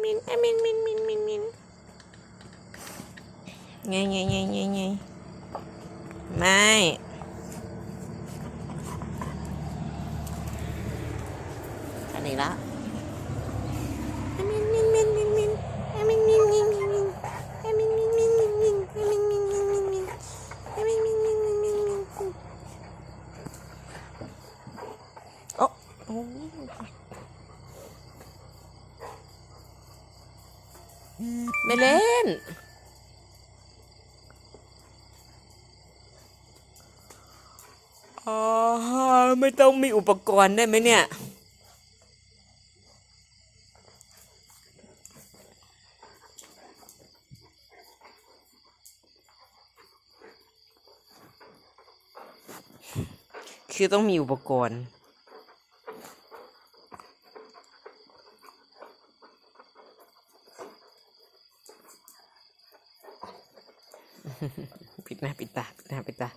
ມິນ ອາມິນ ມິນ ມິນ ມິນ ມິນ ໄງ ໄງ ໄງ ໄງ ໄງ ໄງ ໄງ ອັນນີ້ລະ ອາມິນ ມິນ ມິນ ມິນ ມິນ ອາມິນ ມິນ ມິນ ມິນ ມິນ ອາມິນ ມິນ ມິນ ມິນ ມິນ ອາມິນ ມິນ ມິນ ມິນ ມິນ ອາມິນ ມິນ ມິນ ມິນ ມິນ ມິນ ໂອ້ ໂອ້ ແມ່ເຫຼັ້ນ ອໍ ມັນຕ້ອງມີອຸປະກອນໄດ້ໄໝເນີ້ຍ? ຄືຕ້ອງມີອຸປະກອນ ປິດໜ້າປິດຕາ ປິດໜ້າປິດຕາ.